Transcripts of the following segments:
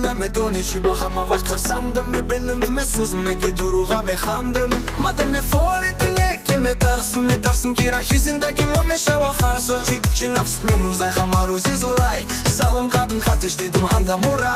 Намедонӣ чӣ бо ҳама вақт хурсандам, мебинам, месӯзам, ки дурӯға механдам. Мада мефорӣ ки метарсам, метарсам, ки раҳи зиндагӣ мо мешава фарсо. Чи нафс мемӯзай ҳама рӯзи зулай. Салом кардам, хатиш дидум ҳандамура.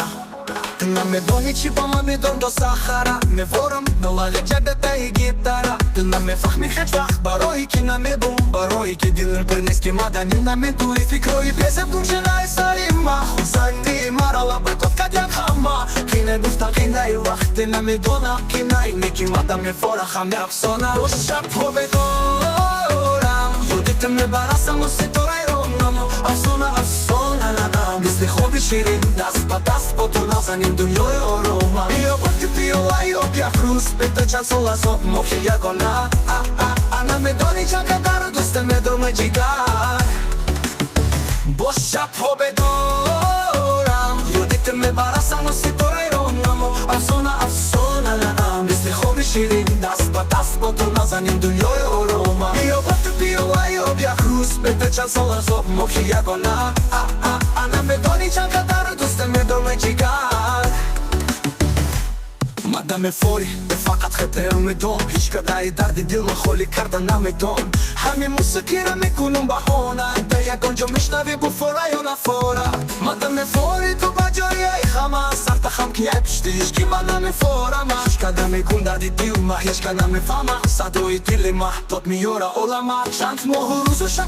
Ту намедонӣ чӣ ба ман медон до сахара. Меворам нолали ҷагатаи гитара. Ту намефаҳмӣ ҳеҷ вақт, барои ки намебум, барои ки дилам пир нест, ки мадани намедуи. Фикрҳои безеб гумшинаи сари ма. Хурсандии мара лабатот кадян ҳама. Кине гуфтан кинаи вақте намедона кинаи неки мада мефора хаме афсона. Шабҳо бедорам, ёди ту мебарасаму ситораи роҳнамо. Афсона, афсона, мисли хоби ширин, даст ба даст бо ту назанем дунёи орома. Биё бо ту пиёлаи об як рӯз, бета чанд сол азоб моҳи ягона. Намедонӣ чанд қадар дӯста медорма, ҷигар. Боз шабҳо бедорам, ёди ту мебарасаму ситораи роҳнамо. Афсона, афсона, мисли хоби ширин, даст ба даст бо ту назанем дунёи орома. Биё бо ту пиёлаи об як рӯз, бета чанд сол азоб моҳи ягона. Намедонӣ чанд қадар дӯста медорма, ҷигар. Мада мефорӣ фақат хатер медон, ҳеҷ кадаи дарди дилро холӣ карда намедон. Ҳамин мусиқиро мекунам баҳона, да ягон ҷо мешнавӣ, буфора ё нафора. Мада мефорӣ ту ба ҷои ай хама, сарта хам ки ай пушти ҳеҷ ки ман намефорама. Ҳеҷ када мекун дарди дил ма, ҳеҷ ка намефаҳма. Садои дили ма дод меёра олама. Чанд моҳу рӯзу шаб.